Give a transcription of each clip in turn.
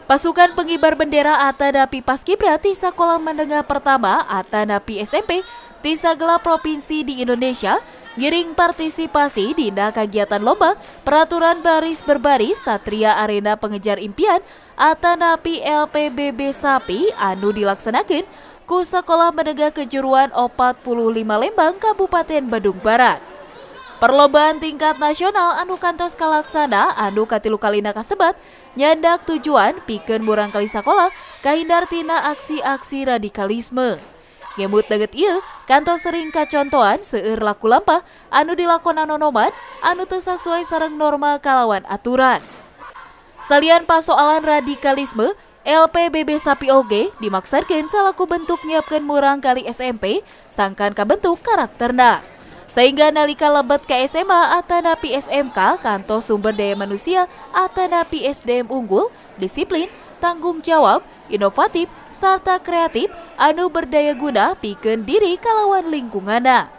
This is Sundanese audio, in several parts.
Pasukan pengibar bendera atanapi Paskibra ti Sekolah Menengah Pertama atanapi SMP ti sagala provinsi di Indonesia ngiring partisipasi dina kegiatan lomba peraturan baris berbaris Satria Arena Pengejar Impian atanapi LPBB Sapi anu dilaksanakan ku Sekolah Menengah Kejuruan 45 Lembang, Kabupaten Bandung Barat. Perlombaan tingkat nasional anu kantos kalaksana anu katilu kalina kasebat nyandak tujuan pikeun murangkalih sakola kahindar tina aksi-aksi radikalisme. Ngemut danget ieu kantos sering kacontoan seueur laku lampah anu dilakonan nonoman anu teu sasuai sareng norma kalawan aturan. Salian pasoalan radikalisme, LPBB Sapi oge dimaksudkeun salaku bentuk nyiapkeun murangkalih SMP sangkan kabentuk karakterna. Sehingga nalika lebet ke SMA atanapi SMK kantos sumber daya manusia atanapi SDM unggul, disiplin, tanggung jawab, inovatif, serta kreatif anu berdaya guna pikeun diri kalawan lingkunganna.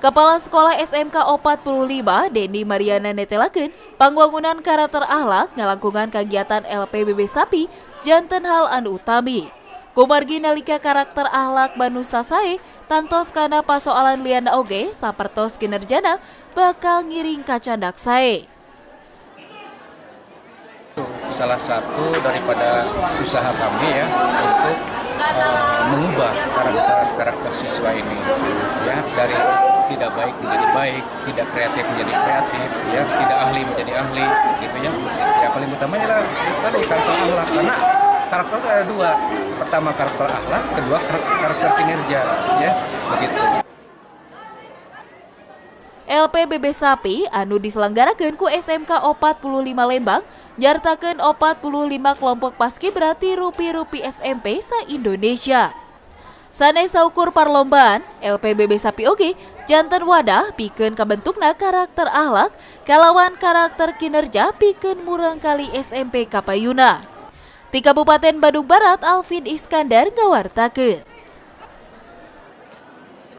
Kepala Sekolah SMK 45 Denny Mariana netelakeun pangwangunan karakter akhlak ngalangkungan kegiatan LPBB Sapi janten hal anu utami. Kumargi nalika karakter akhlak manusa sae, tangtos kana pasoalan liana oge sapertos kinerjana bakal ngiring kacandak sae. Salah satu daripada usaha kami ya untuk mengubah karakter-karakter siswa ini ya, dari tidak baik menjadi baik, tidak kreatif menjadi kreatif, ya, tidak ahli menjadi ahli gitu ya. Ya, paling utamanya adalah tadi karakter akhlak, karena karakter itu ada dua. Pertama karakter akhlak, kedua karakter kinerja ya, begitu. LPBB Sapi anu diselenggarakeun ku SMK 45 Lembang nyartakeun 45 kelompok paskibra ti rupi-rupi SMP sa-Indonesia. Sanes saukur parlombaan, LPBB Sapi oge janten wadah pikeun kabentukna karakter akhlak kalawan karakter kinerja pikeun murangkalih SMP kapayuna. Ti Kabupaten Bandung Barat, Alvin Iskandar ngawartakeun.